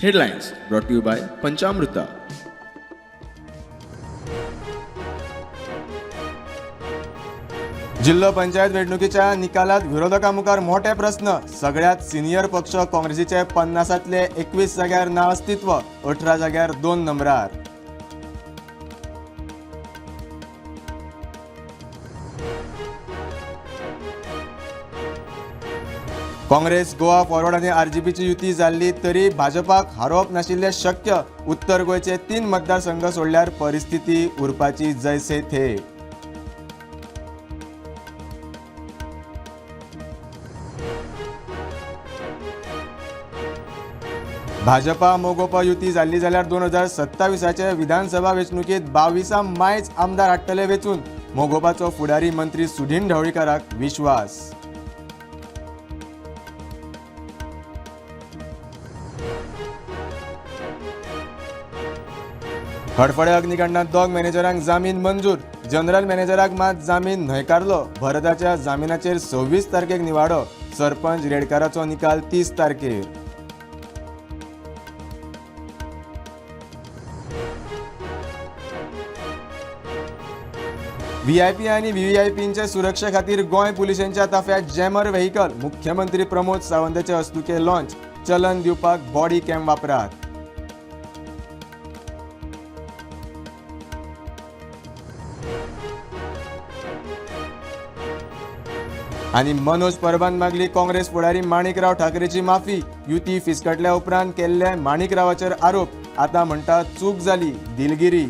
Headlines brought to you by Panchamruta. जिल्हो पंचायत वेंचणुकेच्या निकालात विरोधकां मुखार मोठे प्रस्न. सगळ्यात सिनियर पक्ष काँग्रेसीचे 50तले 21 जाग्यार ना अस्तित्व, 18 जाग्यार 2 नंबरार. काँग्रेस, गोवा फॉरवर्ड आनी आरजीपीची युती जाल्ली तरी भाजपाक हारोवप नाशिल्लें शक्य. उत्तर गोंयचे 3 मतदारसंघ सोडल्यार परिस्थिती उरपाची जैसे थे. भाजपा मगोपा युती जाल्ली जाल्यार 2027 विधानसभा वेंचणुकेंत 22 मायच आमदार हाडटले वेंचून. मगोपाचो फुडारी मंत्री सुदिन ढवळीकाराक विश्वास. हडफडे अग्निकांडात 2 मॅनेजरांक जामीन मंजूर. जनरल मॅनेजराक मात जामीन न्हयकारलो. भरताच्या जामिनाचेर 26 तारखेक निवाडो. सरपंच रेडकाराचो निकाल 30 तारखेर. व्हीआयपी आनी व्हीव्हीआयपींचे सुरक्षे खातीर गोंय पुलिशेंच्या ताफ्यात जॅमर व्हेकल. मुख्यमंत्री प्रमोद सावंताचे हस्तुके लॉन्च. चलन दिवपाक बॉडी कॅम वापरात. आनी मनोज परबान मागली काँग्रेस फुडारी माणिकराव ठाकरेची माफी. युती फिसकटल्या उपरांत केल्ले माणिकरावाचेर आरोप. आता म्हणटा चूक जाली, दिलगिरी.